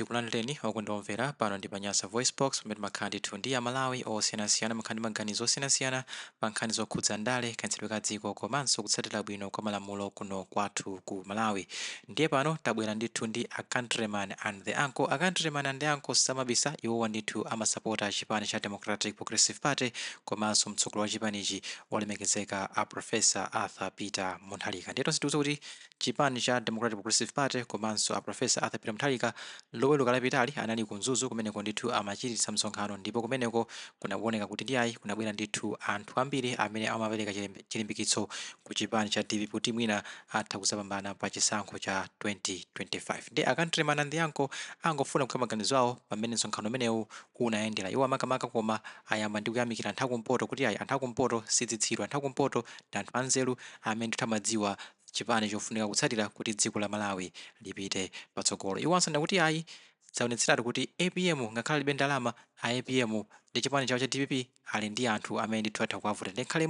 Tikulandireni okondedwa omvera, pano ndi pa Nyasa VoiceBox, pamene timakhala ndithu ndi Amalawi osiyanasiyana, makhala ndi maganizo osiyanasiyana pa nkhani zokhudza ndale, kayendetsedwe ka dziko komanso kutsatira bwino kwa malamulo kuno kwathu ku Malawi. Ndiye pano tabwera ndithu ndi a Countryman and the Uncle. A Countryman and the Uncle samabisa, iwowa ndithu amasapota chipani cha Democratic Progressive Party komanso mtsogoleri wa chipanichi, olemekezeka a Professor Arthur Peter Mutharika. Ndiye tonse tikudziwa kuti chipani cha Democratic Progressive Party komanso a Professor Arthur Peter Mutharika Loweruka lapitali anali ku Mzuzu. Kumeneko ndithu amachititsa msonkhano, ndipo kumeneko kunaoneka kuti ndi ayi, kunabwera ndithu anthu ambiri amene amapereka chilimbikitso ku chipani cha DPP kuti mwina atha kuzapambana pa chisankho cha 2025. Ndi a Countryman and the Uncle angofuna kukhala maganizo awo pamene msonkhano umenewu unayendera iwo makamaka, koma ayamba ndi kuyamikira anthu akumpoto kuti ayi, anthu akumpoto sizitsiru, anthu akumpoto ndi anthu anzeru amene ndithu amadziwa chipani chofunika kutsatira kuti dziko la Malawi lipite patsogolo. Iwo ansanena kuti ayi, zaonetseratu kuti APM ngakhale alibe ndalama, a APM ndi chipani chawo cha DPP ali ndi anthu amene ndithu atha kuwavotera. Ngakhale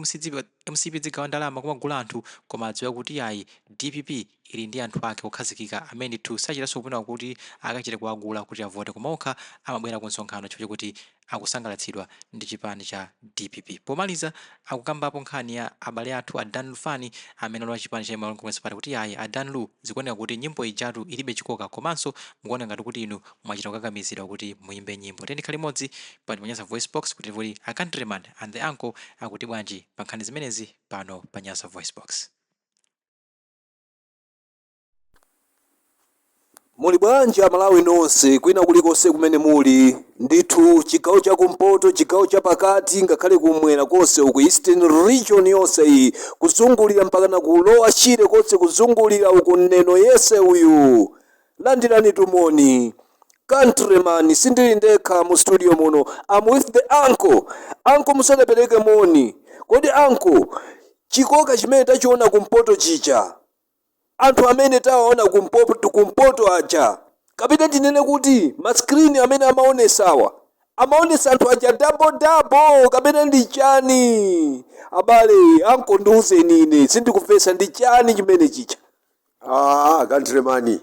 MCP zigawa ndalama kumagula anthu, koma adziwe kuti ayi, DPP ili ndi anthu ake okhazikika amene ndithu sachitanso kupita kuti akachite kuwagula kuti avote, koma okha amabwera ku msonkhano chifukwa chokuti akusangalatsidwa ndi chipani cha DPP. Pomaliza akukambapo nkhani ya abale athu a Dan Lufani amene alowa chipani cha Malawi Congress Party, kuti ayi, a Dan Lu, zikuoneka kuti nyimbo ijatu ilibe chikoka, komanso mukuoneka ngati kuti inu mwachita kukakamizidwa kuti muyimbe nyimbo. Tiyeni tikhale limodzi pano pa Nyasa Voice Box kuti timve kuti a Countryman and the Uncle akuti bwanji pa nkhani zimenezi pano pa Nyasa Voice Box. Muli bwanji Amalawi nonse kwina kulikonse kumene muli? Ndithu, chigawo chakumpoto, chigawo chapakati, ngakhale kumwera konse uku, Eastern Region yonse iyi, kuzungulira mpakana kulowa Shire konse, kuzungulira uku, Neno yese uyu, landirani tumoni. Countryman, sindili ndekha mu studio muno. I'm with the uncle. Uncle, musanapereke moni, kodi uncle, chikoka chimene tachiona kumpoto chija, anthu amene tawaona kumpoto aja, kapena tinene kuti ma screen amene amaonesawa, amaonesa anthu aja double double kapena ndi chani? Abale, uncle, ndiuzeni ine sindikumvetsa, ndi chani chimene chicha? Ah, countryman,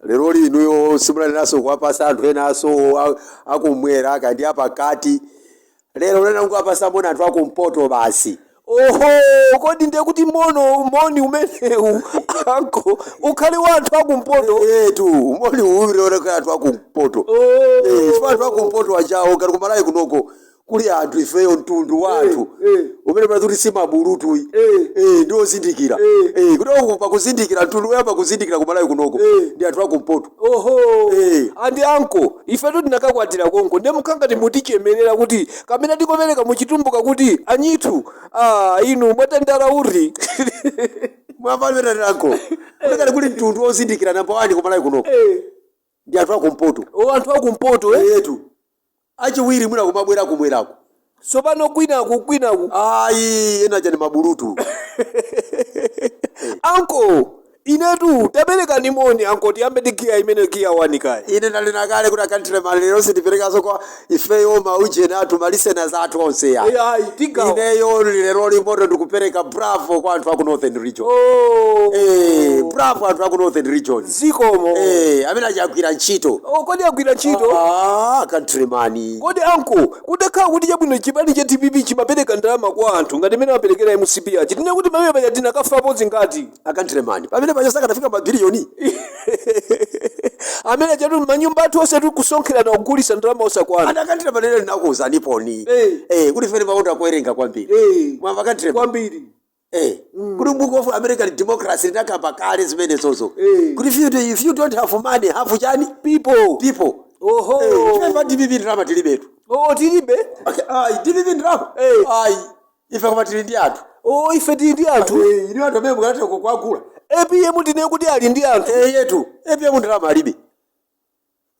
lero linuyo simunanenaso kuwapasa anthu enaso akumwera kandi apakati. Lero unena kuwapasa moni anthu akumpoto basi. Oho, kodi ndiye kuti mono moni umenewu, uncle, ukhale wa anthu akumpoto? Etu, moni uwu lero kwa anthu akumpoto. Oh. Eh, chifukwa anthu akumpoto ajawo, ngati kumalawi kunoko kuli anthu, ifeyo mtundu wa anthu umene pala kuti simabulutu. Eh, ndi ozindikira. Eh, kuti uku pakuzindikira, mtundu woyamba kuzindikira kumalawi kunoko ndi anthu akumpoto. Oho. Eh. Andi uncle, ifetu tinakakwatira konko, ndiye mukhangati mutichemerera kuti kamene tikopereka muchitumbuka kuti anyithu, ah, inu mwatandala uri. Mwamva uncle, kuti kali kuli mtundu wozindikira number 1 kumalawi kunoko ndi anthu akumpoto. O, anthu akumpoto, eh? Etu, achiwiri mwina kumabwera kumwerako. Tsopano kwinaku Ayi, ena aja ni mabulutu. Uncle, inetu taperekani moni, uncle, tiyambe ndi giya imene, giya 1 kaya. Ine ndalina kale kuti a Countryman, lero sindiperekaso kwa ifeyo maujeni athu, ma listeners athu onse ya. Ayi, tigawa. Ineyo lero limoto ndikupereka bravo kwa anthu aku Northern Region. Oh. Eh, bravo anthu aku Northern Region. Zikomo. Eh, amene achagwira ntchito. Oh, kodi agwira ntchito? Ah, countryman. Kodi uncle, kutakhala kuti chabwino chipani cha DPP chimapereka ndalama kwa anthu ngati imene amaperekera MCP achi, tine kuti pamene paja tinakafapo zingati? A Countryman, pamene paja sakanafika mabiliyoni. Amene chatu manyumba athu onse tikusonkherana kugulisa ndalama osakwana. Ana countryman, lero ndinakuwuzaniponi. Eh. Eh, kuti fene makonda kuwerenga kwambiri. Mwamva, countryman? Kwambiri. Eh, kuti Book of American Democracy linakamba kale zimene zozo. Kuti if you don't have money, have chani? People. People. Oho. Eh, ife pa DPP ndalama tilibetu. Oh, tilibe. Okay, ayi, DPP ndalama. Ayi, ife koma tili ndi anthu. Oh, ife tili ndi anthu. Eh, inu anthu amene mukanatha kukwagula. APM tine kuti ali ndi anthu. Eh, yetu APM ndalama alibe.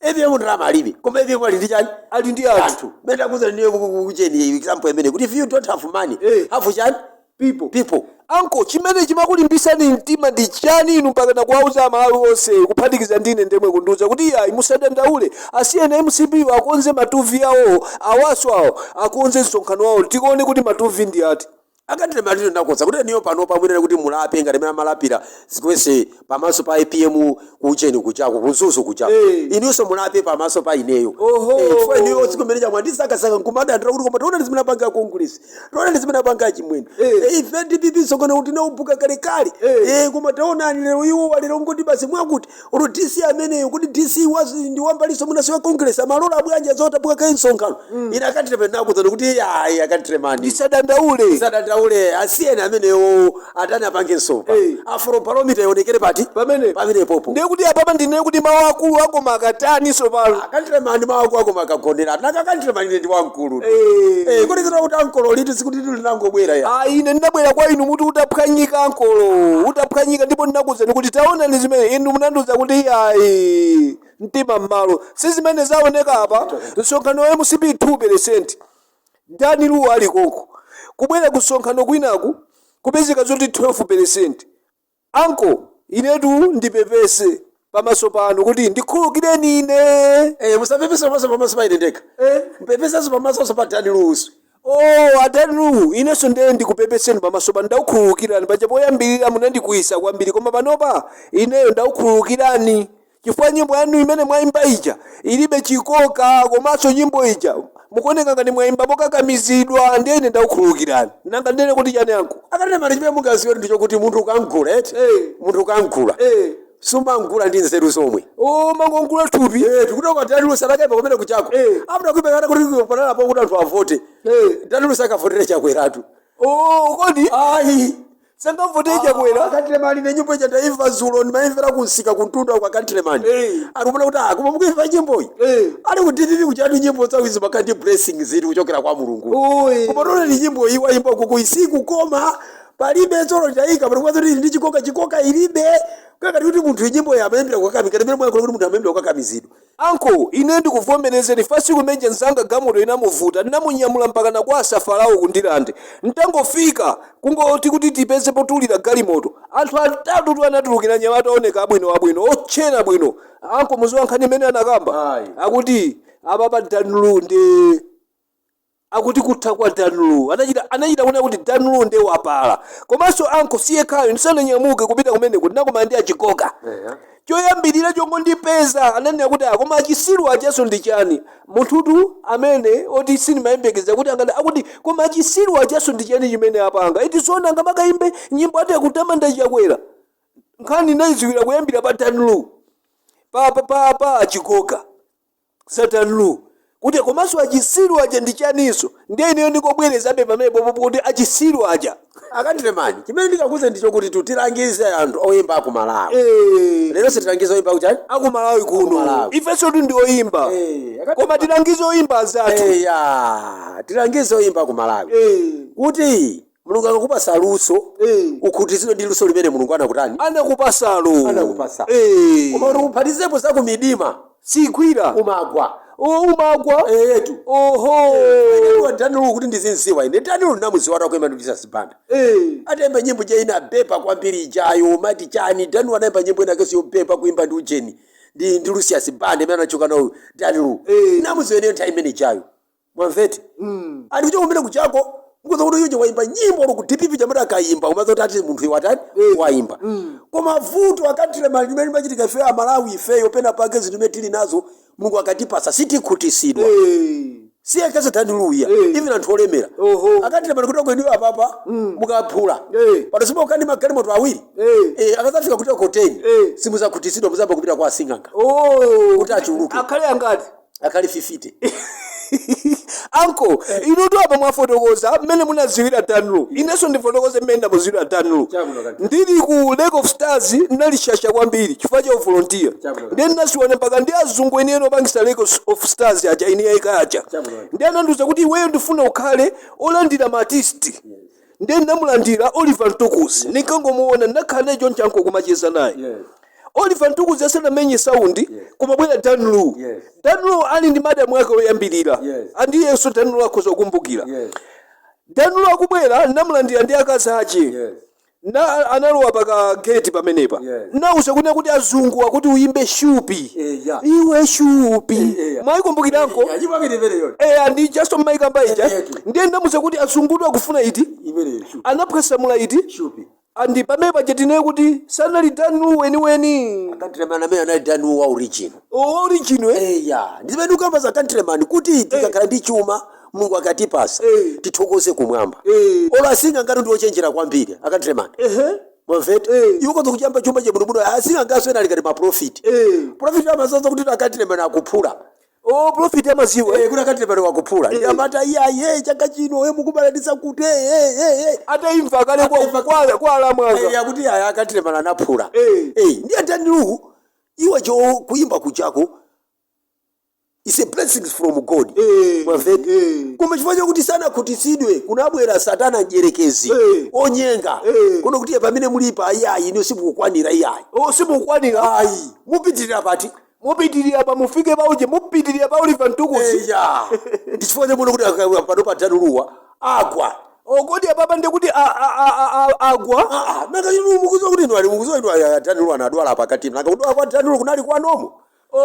APM ndalama alibe, koma APM ali ndi chani? Ali ndi anthu. Anthu mene takuza ndiye kucheni example imene kuti if you don't have money, have chani? People. People. Uncle, chimene chimakulimbisani mtima ndi chani inu mpakana kuwauza Amalawi onse, kuphatikiza ndine ndemwe, kundiuza kuti iyayi, musadandaule, asiyene MCP akonze matuvi awo, awaso awo akonze msonkhano wawo, tikuone kuti matuvi ndi ati? Akantire matito ndakonza kuti niyo pano pamwinena kuti mulape ngati mene amalapira zikwese pamaso pa IPM kucheni kuchako kunzuzu kuchako. Inuyonso mulape pamaso pa ineyo. Oho. Chifukwa ineyo tsiku limene chamwa ndisakasaka nkumadandira kuti koma tiona ndi zimene apanga Congress, tiona ndi zimene apanga achimwene. Ife DPP sokona kuti tinaubuka kalekale. Koma taonani lero iwo walero ngoti basi mwakuti olo DC ameneyo kuti DC wazi ndi wambaliso mwinaso wa Congress amalola bwanja zotabuka kaye msonkhano. Ine akantire penakudzani kuti ayi akantire mani Ndisadandaule. Sadandaule, asiyeni amenewo atani apange nsopa. Afrobarometer ionekere pati? Pamene. Pamene popo. Ndiye kuti apapa ndinene kuti mawu akulu akoma akatani sopano? Akantire mani mawu ako akoma akagonera naka akantire mani ine ndi wamkulu. Kuti zina kuti ankolo liti sikuti tili linangobwera ya. Ah, ine ndinabwera kwa inu muti utaphwanyika ankolo, utaphwanyika, ndipo ndinakuwuzani kuti taonani zimene inu munandiwuza kuti ayi, mtima m'malo si zimene zaoneka apa. Msonkhano wa MCP 2%, Dani Lu ali koko, kubwera ku msonkhano kwinaku kupezeka zoti 12%. Anko, inetu ndipepese pamaso pano kuti ndikhululukireni ine. Musapepese pamaso pa ine ndekha. Mpepesenso pamaso pa Dani Luso. Oh, adani Lu, inenso ndiye ndikupepeseni pamaso pano, ndakukhululukirani. Paja poyambirira munandikwiyisa kwambiri, koma panopa ineyo ndakukhululukirani chifukwa nyimbo yanu imene mwayimba ija ilibe chikoka, komanso nyimbo ija mukuoneka ngati mwayimba mokakamizidwa. Ndiye ine ndakukhululukirani. Nanga ndene kuti chani, anko? Akantire mani, chimene mungaziwe ndicho kuti munthu ukamgula eti, munthu ukamgula sumangula ndi nzeru zomwe. Oh, mangongula thupi. Tikuti kwa Dani Luso anakayimba kumene kuchako. After kuimba kuti panalapo kuti anthu avote. Dani Luso akavotere Chakweratu. Oh, kodi? Ayi. Sangavote Chakwera? Akantire mani, ne nyimbo ija ndaimva zulo, ndimaimvera kunsika kuntunda kwa akantire mani. Akupona kuti akuma mukuimva nyimboyi. Ali ku DPP kuchatu nyimbo zawo izi makandi blessings zili kuchokera kwa Mulungu. Oyi. Koma tone ni nyimbo iyi waimba kuku isiku koma palibe tsolo chayika pali kwazo ndi chikoka, chikoka ilibe kakati kuti munthu nyimbo ya amayimbira kukakamika ndimene mwayankhula kuti munthu amayimbira kukakamizidwa. Anko, ine ndikuvomerezeni, fasiku imeje nzanga gamoto inamuvuta, ndinamunyamula mpaka na kwa asafalawo kundilande. Ntangofika kungoti kuti tipeze potulira galimoto, anthu atatu tu anatulukira, nyamata aoneka abwino abwino, otchena bwino. Anko, muziwa nkhani imene anakamba? Ayi. Akuti apapa Danlu ndi akuti kutha kwa Danlu, anachita kunena kuti Danlu ndi wapala. Komanso anko, siyekhayo, ndisananyamuke kupita kumeneko ndinakumana ndi achikoka. Choyambirira chongondipeza ananena kuti koma achisiru achaso ndi chani? Munthutu amene oti sindimayembekeza kuti angati akuti koma achisiru achaso ndi chani chimene apanga iti zona angamakayimbe nyimbo ati akutamanda Chakwera. Nkhani inayiziwira kuyambira pa Danlu, pa achikoka satanlu kuti komanso achisiru aja ndi chaniso. Ndiye ineyo ndikobwerezabe pamenepo kuti achisiru aja. Akantire mani, chimene ndikakuze ndicho kuti tilangize anthu oyimba aku Malawi. Lero sitilangize oyimba kuchani? Akumalawi kuno. Akumalawi. Ifenso tu ndi oyimba. Koma tilangize oyimba azathu. Eya, tilangize oyimba aku Malawi kuti Mulungu akakupasa luso, ukhutitsidwe ndi luso limene Mulungu anakutani? Anakupasalo. Anakupasa. Koma kuti uphatizepo za kumidima, Sigwira. Umagwa. Oh, umagwa. Eyetu. Oho. Danilu kuti ndizinziwa ine Danilu ndinamuziwa atakuimba ndi Jesus Banda. Ataimba nyimbo ja ina bepa kwambiri ijayo mati chani. Danilu anaimba nyimbo ina kesi yobepa kuimba ndi ujeni ndi Lucius Banda imene anachoka nawo Danilu. Namuziwa ineyo nthawi imene ijayo mwamvete ali kuchoka kumene kuchako nkuza kuti uyo waimba nyimbo olo ku DPP chamati akayimba umaza kuti ati munthu iwe atani waimba. Koma vuto akantire mali limene limachitika ife Amalawi ifeyo pena pake zinthu imene tili nazo Mulungu akatipasa sitikhutisidwa. Siyekese Daniluya, even anthu olemera. Akantire mali kuti kweniyo apapa mukaphula pano simukandi magalimoto awiri. Akazafika kuti koteni simuzakhutisidwa, muzamba kupita kwa asing'anga kuti achuluke. Akhale angati? Akhale 50. Anko, inutu apa mwafotokoza mmene munaziwira Danlu, inenso ndifotokoze mmene ndamuziwira Danlu. Chabwino kati. Ndili ku Lake of Stars, ndinali shasha kwambiri chifukwa cha volunteer. Chabwino. Ndiye ndinasiwana mpaka ndi azungu enieni opangisa Lake of Stars aja, ine yayika aja. Chabwino kati. Ndiye anandiwuza kuti iweyo ndifuna ukhale olandira ma artist. Ndiye ndamulandira Oliver Mtukudzi, ninkangomuona, ndinakhala naye choncho kumacheza naye. Oliver Mtukudzi asanamenye sound, kumabwera Danlu. Danlu ali ndi madamu ake oyambirira. Andiyenso Danlu akhoza kukumbukira. Danlu akubwera, ndamulandira ndi akazi ache. Na analowa paka gate pamenepa. Yes. Nauza kunena kuti azungu akuti uyimbe shupi. Eh, yeah. Iwe shupi. Eh, eh. Mwayikumbukiranko? Nyimbo yake imeneyo. Eh, ndi Justin Maikamba ija. Eh, eh. Ndiye ndamuza kuti azungutu akufuna iti. Imeneyo shupi. Anaphwasamula iti. Shupi. Andi pamene paja tinene kuti sanali Dan Lu weniweni. Countryman amene anali Dan Lu wa original. O original, eh? Eya, ndimene ndikamba za countryman kuti tikakhala ndi chuma Mulungu akatipasa Eh. tithokoze kumwamba. Eh. Olo asinga ngati ndi ochenjera kwambiri a countryman. Ehe. Mwamvete? Eh. Iwo koza kuchamba chuma chebwinobwino asinga ngaso ena ali ngati maprofiti. Eh. Profit amazoza kuti a countryman akuphula. O profit amaziwa. Eh, kuti a countryman wakuphula. Eh. Amati iya ye chaka chino mukubalanisa kuti eh eh eh. Atayimva kale Atayimva kwa alamwanga. Eh, yakuti aya a countryman anaphula. Eh. Eh, ndiye Dan Lu iwe cho kuimba kuchako is a blessings from God. Eh. Mwamvete? Eh. Koma chifukwa chokuti sanakhutitsidwe kunabwera satana mdierekezi Eh. onyenga Eh. kuno kuti pamene mulipa iyayi ino simukukwanira iyayi. O simukwanira. Ayi, mupitirira pati. Mupitirira pa mufike pauje mupitirira pa Oliver Mtukudzi. Eya. Ndi chifukwa chomuno kuti pano pa Dan Luwa agwa. Okodi apapa ndikuti agwa. Ah, nanga inu mukuziwa kuti inu ali mukuziwa inu aya Dan Luwa anadwala pakati. Nanga kudwala kwa Dan Lu kunali kwanomo. O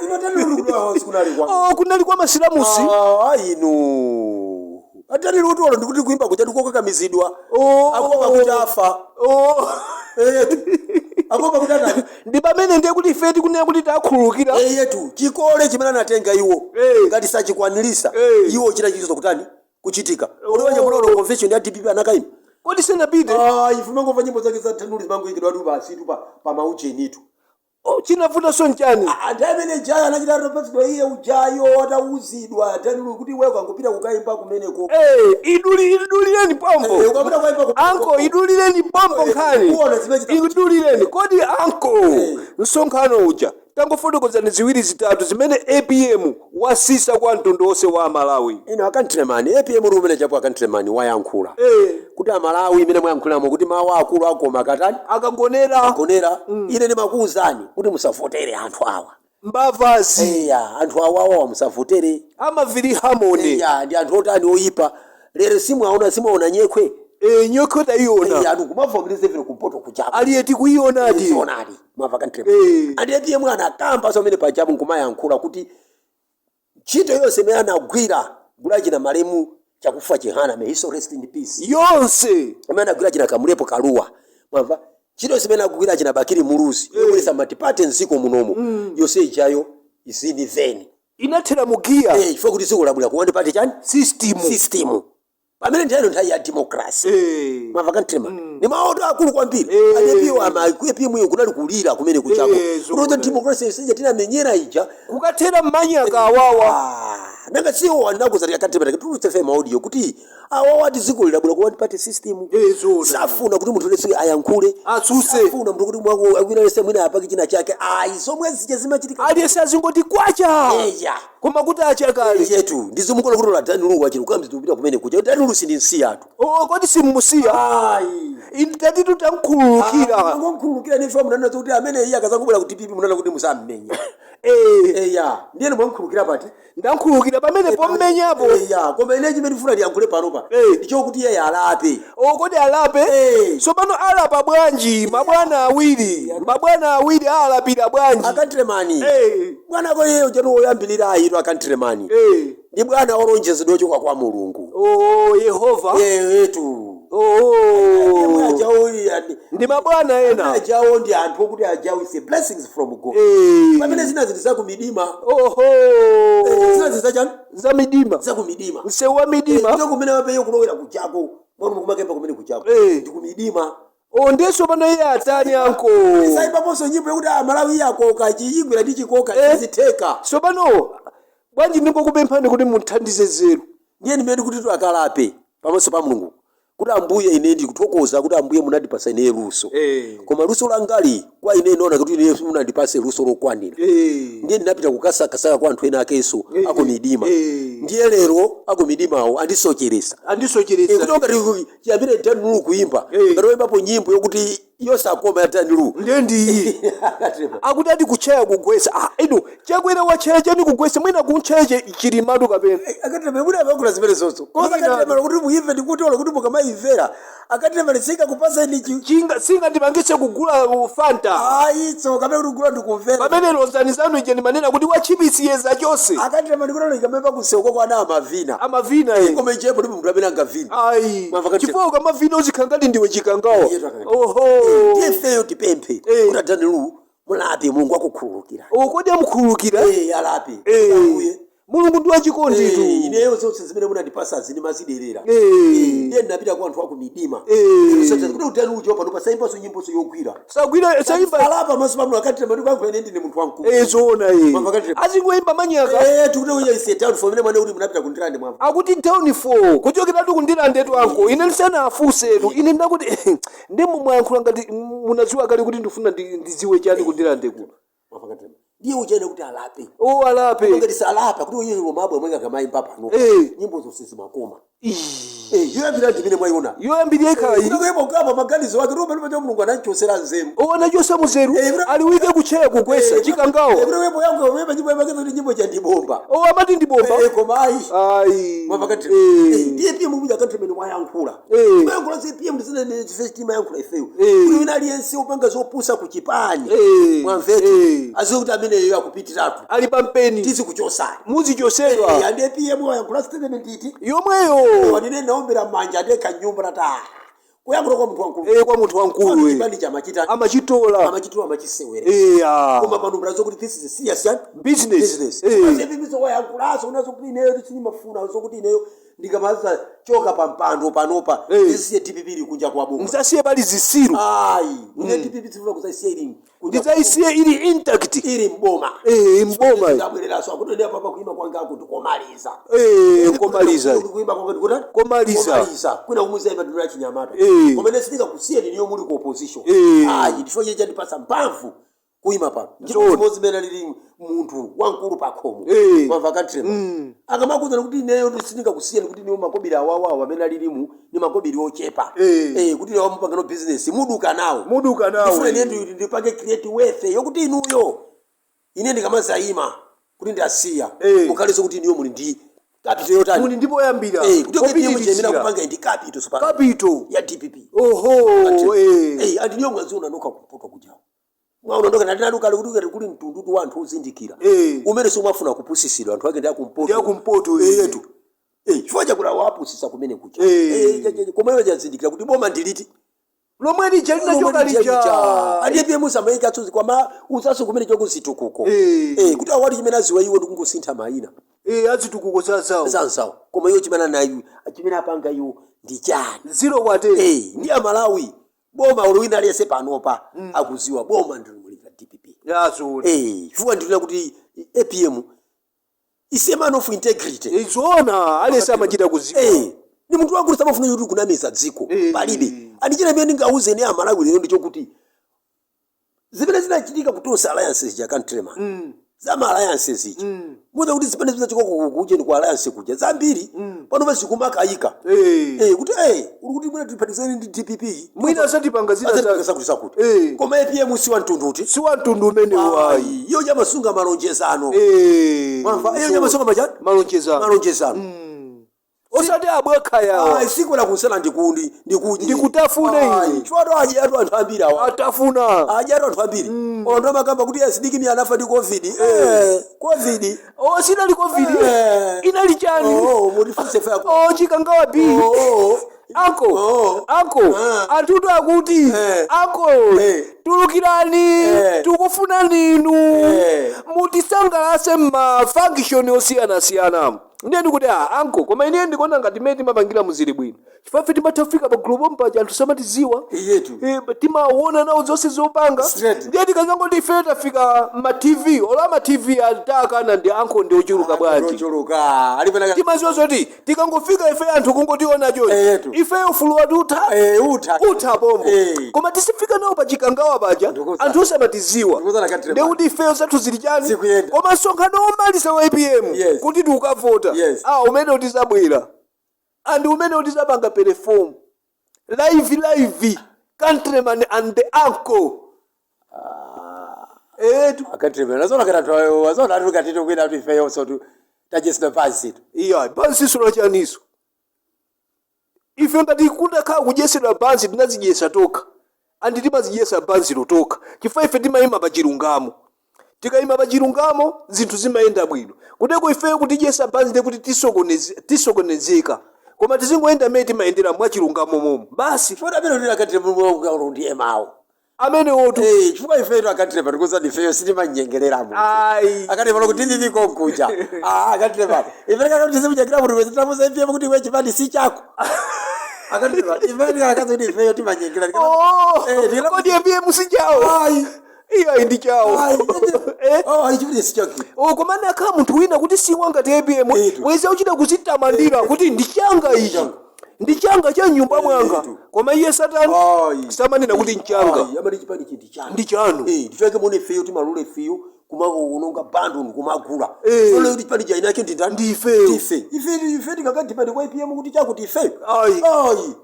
Ino Dan Lu kudwala kunali kwa. o kunali kwa masilamusi. Ah, inu. A Dan Lu kuti ndikuti kuimba kuja ndikokakamizidwa. Oh. Akopa kuti afa. O Eyetu. Akopa kuti atani. ndi pamene ndiye kuti ife tikunena kuti takhululukira. Eyetu. Chikole chimene anatenga iwo. Eh. Ngati sachikwanirisa. Eh. Iwo china chizo kutani? Kuchitika. Uliwanje munono convention ya DPP anakaima. Kodi sanapite? Ah, ife mangomva nyimbo zake za Dan Lu zimangoyikidwa tu basi tu pa mauchenitu. O, chinavutanso nchani? Anthu amene jayo anachita atapatsidwa iye ujayo atauzidwa Dan Lu kuti iwe ukangopita kukaimba kumeneko. Eh, idulireni pompo. Eh, ukapita kukaimba kumeneko. Anko idulireni pompo nkhani. Kuona zimene chita- Idulireni. Kodi anko msonkhano uja tangofotokozani ziwiri zitatu zimene APM wasisa kwa mtundu wonse wa Malawi. Ino a countryman APM uli umene chapo a countryman wayankhula. Eh, Kuti amalawi imene mwayankhulamo kuti mawu akulu akoma katani akagonera gonera ine ndimakuwuzani kuti musavotere anthu awa. mbavazi Eya, anthu awawa musavotere. amaviri harmony. Eya, ndi anthu otani oyipa. Lero simwaona simwaona nyekhwe. Eh, nyekhwe tayiona. Eya, anthu kumavomereza vile kumpoto kuchapo. Aliye tikuyionadi. Zonadi mwamva countryman. Eh. Andi APM anakamba so amene pachapo nkumayankhula kuti ntchito yonse imene anagwira gulachina malemu chakufa Chihana, may he so rest in peace. Yonse. Amene anagwira china Kamulepo Kaluwa mwamva ntchito yonse imene anagwira china Bakili Muluzi yobweretsa matipate mdziko munomo yonse ijayo izini veni Inathera mugiya. eh chifukwa kuti dziko labwera ku one party chani System. system pamene nthawi nthawi ya democracy Eh. mwamva countryman ni maoto akulu kwambiri. Eh. Anepiwa amakuepimu iyo kunali kulira kumene kuchako Eh, kuti zoona. democracy isije tinamenyera ija. Kukathera mmanyaka awawa. Ah, nanga siwo wanakuzalira countryman tutse audio kuti awawa ati dziko lilabwera ku one party system. Eh, zoona. Safuna kuti munthu lese ayankhule. Atsutse. Safuna munthu kuti mwako akwina lese mwina apake china chake ayi zomwe zija zimachitika. Aliyense azingoti kwacha. Eya. Koma kuti achakale. Yetu ndizimukona kuti la Dan Lu wachiri kukamzi kupita kumene kuja Dan Lu sindinsiya tu. O kodi simumusiya? Ayi. Tatitu tamkhululukira. Ngomkhululukira nife munanena kuti amene iye akazangobwera ku DPP munanena kuti musammenya. Eh, Eya, ndiye mwamkhululukira pati. Ndamkhululukira pamene pommenyapo. Eya, koma ine chimene ndifuna ndiyankhule panopa Eh. ndichokuti iye alape. O kodi alape? Eh. Tsopano alapa bwanji? Mabwana awiri. Mabwana awiri alapira bwanji? A countryman. Eh. Bwana ko iye uchatu woyambilira ayitu a countryman. Eh. Ndi bwana olonjezedwa ochoka kwa Mulungu. O Yehova. Yetu. O. Ajawo Ndi mabwana ena. ajawo ndi anthu okuti ajawo is a blessings from God. Eh. Pamene zina zinthu zakumidima. Oho. Zina zinthu zachani? Za midima. Zakumidima. Msewu wa midima. Kuto kumene wapeyo kulowera kuchako. Mwana mukumakemba kumene kuchako. Eh. Ndi kumidima. O ndiye pano iye atani anko. Saimbaponso nyimbo yakuti amalawi iye akoka chiyigwira ndi chikoka Eh. chizitheka. Tsopano bwanji ndingokupemphani kuti munthandize zeru. Ndiye ndimene kuti akalape pamaso pa Mulungu kuti ambuye ine ndikuthokoza kuti ambuye munandipasa ine luso. Eh. Koma luso langali kwa ine ndinaona kuti ine munandipase luso lokwanira. Eh. Ndiye ndinapita kukasakasaka kwa anthu ena akenso akumidima. Eh. Ndiye lero akumidimawo andisocheresa. Andisocheresa. Kuti ngati chiyambire Dan Lu kuimba Eh. ngati woyimbapo nyimbo yokuti Yosakoma yatanilu. Ndiye ndiyi akuti ati kutcheya kugwesa. Ah, inu Chakwera watcheya chani kugwesa? Mwina kuntcheya chilimatu kapena. Akatiremera kuti amakula zimene zonso koza. Mwina. Akatiremera kuti muimve ndikuti olo kuti mukamayimvera akatiremera singakupaseni chi. Chinga singandipangise kugula Fanta. Ayi, tsoka amene kuti kugula ndikumvera. Pamene lozani zanu ije ndimanena kuti wachipisi yeza chonse. Akatiremera ndikuti olo ikamemba kuseuko kwana amavina. Amavina e. Koma ichepo ndipo munthu amene angavina. Ayi. Mwamva kati- Chifukwa ukamavina uzikhala ngati ndiwe Chikangawa. Iye takati. Oho. Ndiye ifeyo tipemphe kuti adanilu mulape, Mulungu akukhululukira. Kodi amukhululukira? Eh, alape. Eh. Ambuye. Mulungu ndi wachikonditu. Ineyo zonse zimene munandipasa zinimaziderera. Ndiye ndinapita kwa anthu aku midima. Kuti utani ucho pano pasaimbaso nyimboso yogwira. Sagwira saimba. Alapa maso pano akatirema ndikuyankhula ine ndine munthu wamkulu. Zoona e. Mwamva kati- Azingoimba manyaka. Eh, tikuti uya ise down for mene mwana kuti munapita kundirande mwamva. Akuti down 4 kuchokeratu kundirandetu anko ine ndisanafusetu ine ndakuti ndi mwayankhula ngati munadziwa kale kuti ndifuna ndidziwe chani kundirande kuno. Mwamva katirema. Ndiye uchene kuti alape. O, alape. Ngati salapa kuti uye romabwe mwenga kamaimba pano. Nyimbo zonse zimakoma. Yoyambira ndimene mwayiona. Yoyambirira ikhayi. Kutokepo kapa maganizo ake ndipo pano Mulungu anachosera nzeru. Owona chose muzeru. Aliwike kutcheya kugwesa Chikangawa. Kutokepo yangu wewe nyimbo yake kuti nyimbo cha ndibomba. O, amati ndibomba. Koma ayi. Ayi. Mwamva kati. Ndiye PM muja akati mene wayankhula. Wayankhula se PM ndisine chife chitima yankhula ifeyo. Kuti wina aliyense upanga zopusa ku chipani. Mwamveti. Aziwe kuti ameneyo akupitiratu. Ali pampeni. Tizi kuchosani. Muzichosedwa. Ande PM wayankhula statement iti. Yomweyo. Wanene naombera manja ade kanyumba tata. Kuyankhula kwa munthu wankulu. Kwa munthu wankulu. Chipani chamachita. Amachitola. Amachitola amachisewera. Koma pano mbrazo kuti this is a serious Business. business. Pasi wayankhulaso unazo kuti ineyo tisinimafuna zokuti ineyo ndikamaza choka pa mpando panopa ndisiye DPP ili kunja kwa boma. Msasiye pali zisiru. Ayi, ine DPP sifuna kusaisiya ili kunja kwa Ndidzaisiye ili intact. boma. Ili mboma. Mboma. Ndabwereraso akuti ine papa kuima kwanga kuti komaliza. Komaliza. Kuima kwanga ndikuti Komaliza. komaliza. Kwina kumuza ipa ndilo chinyamata. Koma ine sindikakusiye ndiniyo muli ku opposition. Ayi, ndifo chete chandipasa mphamvu kuima pano. Zoona. Ndipo zimene lili munthu wamkulu pakhomo. Mwamva katrema. Akamakuza kuti ineyo sindingakusiyeni kuti niwo makobiri awawawo amene alilimu ni makobiri ochepa. Kuti ineyo mupangano business muduka nawo. Muduka nawo. Ndifuna ine ndipange create wealth yokuti inuyo ine ndikamazayima kuti ndasiya mukhalenso kuti inuyo muli ndi capital yotani. Muli ndipo yambira. Kuti PM chemena Kopitirizira. kupanga ndi capital sopano. Capital. Ya DPP. Oho. Andiniyo mwaziona nokha kumpoto kujawo. Mwaona ndoka ndinadukale kuti ukati kuli mtundutu wa anthu ozindikira. Umene somafuna kupusitsidwa anthu ake ndi akumpoto. Ndi akumpoto, Yetu. Chifukwa chakuti awapusisa kumene kuja. Koma iwo chazindikira kuti boma ndiliti. Lomwe lija linachoka lija. Andi PM samaika tsozi kwama usaso kumene chokuzitukuko. Kuti awati chimene aziwa iwo ndikungosintha mayina. Azitukuko zazawo. Zanzawo. Koma iwo chimene anayo chimene apanga iwo ndi chani? Zero kwatera. Ndi Amalawi boma olo wina aliyense panopa akuziwa boma ndilimulika DPP. Yazona. Chifukwa ndilina kuti APM is a man of integrity. Zoona, aliyense amachita kuziwa. Ni munthu wankulu samafuna kuti kunamiza dziko. Palibe andichina imene ndingauze ne Amalawi lero ndichokuti zimene zinachitika ku Tonse Alliances ja countryman zama alliances ichi muza kuti zimene zinachoka kucheni ku alliance kuja zambiri pano pazikumakayika. Kuti uli kuti mwina tiphatikizane ndi DPP. Mwina asatipanga zina azatipanga zake. sakuti sakuti. Koma APM si wa mtunduti. Si wa mtundu umenewo ayi. Iyo chamasunga malonjezano. Mwamva iyo chamasunga machani? Malonjezano. Malonjezano. Osati abwekha yawa. Ayi, sikwera kusala ndikundi ndikuji. Ndikutafune ine. Chifukwa aji atu anthu ambiri awa. Atafuna. Aji atu anthu ambiri ono amakamba kuti asidiki mi anafa ndi COVID. COVID. O, sinali COVID. Inali chani? Oh, mutifunse fa. O, Chikangawa B. Oh. Anko. Oh. Anko. Anthutu akuti anko tulukirani. Tikufuna ninu mutisangalase mma function osiyanasiyana. Ndiye ndikuti ah, anko, koma ine ndikuona ngati mmene timapangira muzili bwino chifukwa ife timatha kufika pa group mpaja anthu samatiziwa. Iyetu. Timaona nawo zonse zopanga. Straight. Ndiye tikazangoti ife tafika ma TV ola ma TV atakana ndi anko ndi ochuluka bwanji. Ochuluka alipena. Timaziwa zoti tikangofika ife anthu kungotiona chonchi Eyetu. ifeyo ufulu wathu utha. Utha. Utha pombo. Koma tisifika nawo pa Chikangawa paja anthu osamatiziwa. Ndikuza nakatire. Ndekuti ifeyo zathu zili chani? Zikuyenda. Koma msonkhano womaliza wa APM kuti tiukavota ah, umene utizabwera andi umene utizapanga perform live live. Countryman and the uncle. Etu. Akatime azona kana azona atu katito kwina atu ifeyonso tu tadyetsedwa pansi tu. Iya, bansi sulachaniso. Ife ngati kundakhala kudyetsedwa bansi, tinazidyetsa tokha, andi timazidyetsa bansi tokha, chifukwa ife timayima pa chilungamo. Tikayima pa chilungamo, zinthu zimayenda bwino. Kuteko ifeyo kutidyetsa bansi ndi kuti tisokonezeka, koma tizingoyenda mmene timayendera mwachilungamo momo basi. Chifukwa amene ndili akatime ndiye mawu. Amenewotu. Eh, chifukwa ifeyo akatime tikuza ifeyo sitimanyengerera munthu. Ayi. Akati pano kuti ndili konkuja. Ah, akati pano ife kana kuti simujakira munthu wese tamuza ife kuti iwe chipani si chako. Akati pano ife ndikakaza kuti ifeyo timanyengera. Oh, Eh, kodi APM si chawo? Ayi. Iyayi, ndi chawo. Ayi. Eh? Oh, ayi, chipani si chako. Oh, koma nakhala munthu wina kuti siwanga ti APM Etu. weza uchita kuzitamandira kuti ndi changa ichi, Changa. ndi changa cha nyumba mwanga. Etu. Koma iye satani Ayi. samanena kuti nchanga. Ayi, amati chipani chi ndi chanu. Ndi chanu. Eh, ndichake muone ifeyo timalula ifeyo kumaononga bandu kumagula. Eh. Solo kuti chipani cha inacho ndi ndani? Ndi ifeyo. Ndife. Ife tikakati chipani kwa APM kuti chakuti ifeyo. Ayi. Ayi.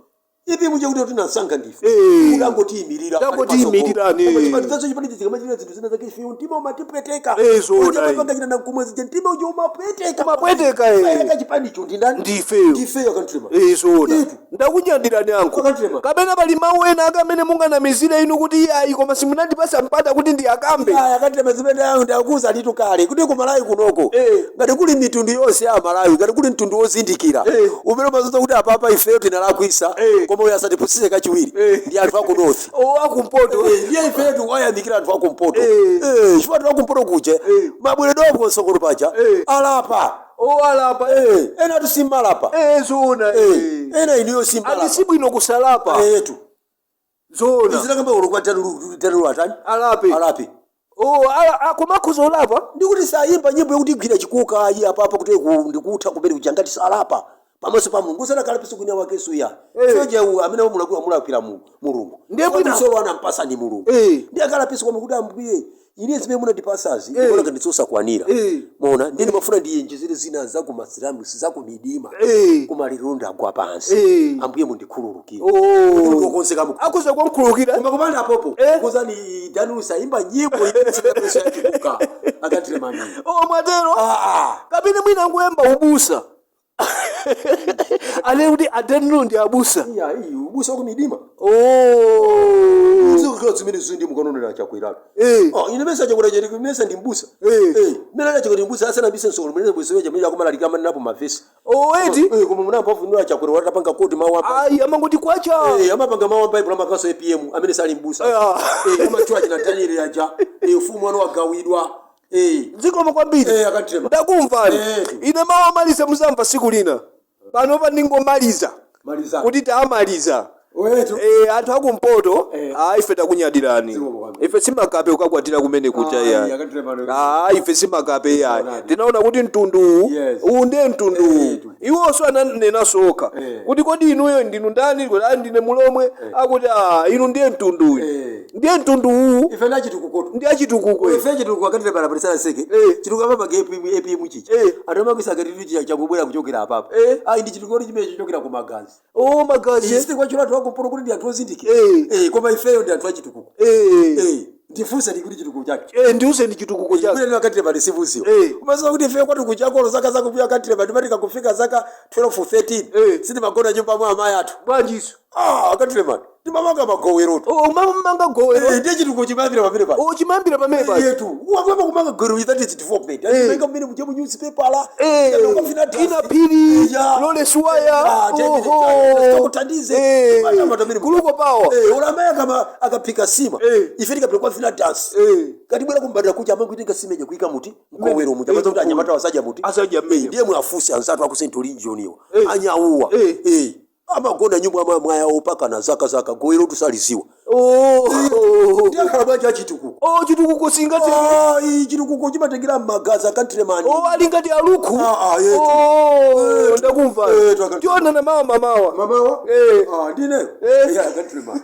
APM chakuti tinasankha ndife. Eh. Mukangotiyimirira. Tangotiyimirira. Koma chipani chacho chipani chikamachita zinthu zina zake ifeyo mtima umatipweteka. Eh, zoona, Kuti ayi. amapanga china nakumwe zija mtima uja umapweteka. Umapweteka, eh. Payeka chipanicho ndi ndani? Ndi ifeyo. Ndifeyo akantrema. Eh, zoona. Etu. Ndakunyadirani anko. Akantrema. Kapena pali mawu ena ake amene munganamizire inu kuti iyayi, koma simunandipasa mpata kuti ndiyakambe? Aya, akati zimene ayo ndakuza litu kale kuti ku Malawi kunoko Eh. ngati kuli mitundu yonse ya Malawi, ngati kuli mtundu wozindikira Eh. umene umazoza kuti apapa ifeyo tinalakwisa Eh. koma uyo asatipusise kachiwiri Eh. ndi anthu aku north. O, akumpoto. Eh, ndiye ifeyo tikuwayamikira anthu akumpoto. Eh. Eh, chifukwa anthu akumpoto kuja Eh. mabweredwapo msongolo paja Eh. alapa. O, alapa. Eh, ena tusimmalapa. Eh, zoona. Eh, ena iniyo Andi simmalapa. sibwino kusalapa. Etu. Zoona. Izinakamba ulokwa tanulu atani. Alape. Alape. O, koma akhoza olapa. Ndikuti sayimba nyimbo yokuti igwira chikuka ayi apapa kuti ndikutha kumene kuja ngati salapa pamaso pa Mulungu usanakalapiso kwina wakeso ya Eh. soja uyu amene mulakira Mulungu. Ndiye bwino. Solo anampasa ni Mulungu. Eh. Ndiye akalapiso kwa kuti ambuye, ine zimene munandipasazi ndikuona ngati ndisosakwanira. Eh. Mona ndine mafuna ndiyenjezere zina zakumasilamu zakumidima. Eh. Kumalirunda agwa pansi. Eh. Ambuye mundikhululukire. Oh. Ndikokonzeka Akhoza kukhululukira. koma kupanda apopo Eh. kuzani Daniel sayimba nyimbo imene yachikuka akatire mani. O, mwatero? Ah, ah. Kapena mwina angoyamba ubusa, ane kuti adanilo ndi abusa. Iya, iyi ubusa kumidima. Oh. Zikukhala zimene zindi mukanonera chakwiratu. Eh. Oh, ine mesa chakwera chete mesa ndi mbusa. Eh. Eh, mena chakwera ndi mbusa asana bise nsolo mene bwese weja mene akumalalika manena po mavesi. O, eti. Eh, koma muna mphamvu ndio chakwera watapanga koti mawu apa. Ayi, amangoti kwacha. Eh, amapanga mawu a Bible amakaso APM amene sali mbusa. Ah. Eh, amachwa china Daniel aja. Eh, ufumu wanu wagawidwa. Eh. Zikomo kwambiri. Eh, akatrema. Ndakumvani. Eh. Ine mawu amaliza muzamva siku lina, panopa ndingomaliza Maliza. kuti taamaliza. Wetu. Eh, anthu akumpoto. Eh. Ah, ife takunyadirani. Zikomo kwambiri. Ife simakape ukakwatira kumene kuja. Ah, Yayi. akatrema. Ah, ife simakape yayi. Zoonadi. Tinaona kuti mtundu uwu Yes. uwu ndiye mtundu uwu. Eh, tu. Iwonso ananena okha Eh. kuti kodi inuyo ndinu ndani? Kuti ah, ndine mulomwe. Akuti ah, inu ndiye mtundu uyu. Eh. Ndiye mtundu uwu. Ife ndachitukukoto. Ndi achitukuko. Ife chitukuko akatire barabara seke. Eh. Chitukuko apa APM APM chichi. Eh. Anthu amakwisa akatire chichi chakubwera kuchokera apapa. Eh. Ayi, ndi chitukuko chimene chichokera ku magazi. O, magazi. Izi kwa anthu akumpoto kuti ndi anthu ozindikira. Eh. Eh, koma ifeyo ndi anthu achitukuko. Eh. Eh, ndifunse ndi kuti chitukuko chake. Eh, ndiuse ndi chitukuko chake. Kumene akatire pali sifuziwa. Eh. Umaziwa kuti ifeyo kwathu kuchakolo zaka zakubuya akatire pali timatika kufika zaka 12 13. Eh. Sitimagona nyumba mwa amayi athu. Bwanjiso? Ah, akatire mani. Timamanga magoweroto. O, mamanga gowero. Eh, ndiye chitukuko chimayambira pamene pali. O, chimayambira pamene pali. Yetu wamama kumanga gero, that is development. Eh. Achimenga mmene muje mu newspaper la Eh, ina phiri Lawrence Waya. Oho. Kuthandize. Eh, kuluko pawa. Eh, olamaya kama akaphika sima Eh. ife tikapita kwa fina dance Eh. katibwera kumbadira kuja amangoitenga sima ija kuika muti mkowero muja Eh, amaza kuti anyamata wasadya muti. Asadya mmene. Ndiye mwafuse anzathu aku Central Region iwo Eh. anyauwa. Eh. Eh, amagona nyumba ama mwayawo pakana zaka zaka gowero tusaliziwa. Oh. Ndiye akhala bwanji achitukuko? Oh, chitukuko singati. Ah, iyi chitukuko chimatengera mmagazi akantilemani. Oh, ali ngati aluku. Ah, ah, yetu. Oh, Yetu. ndakumva. Yetu, tionana mawa, mamawa. Mamawa. Eh. Ah, ndine. Eh. Yeah, akantilemani.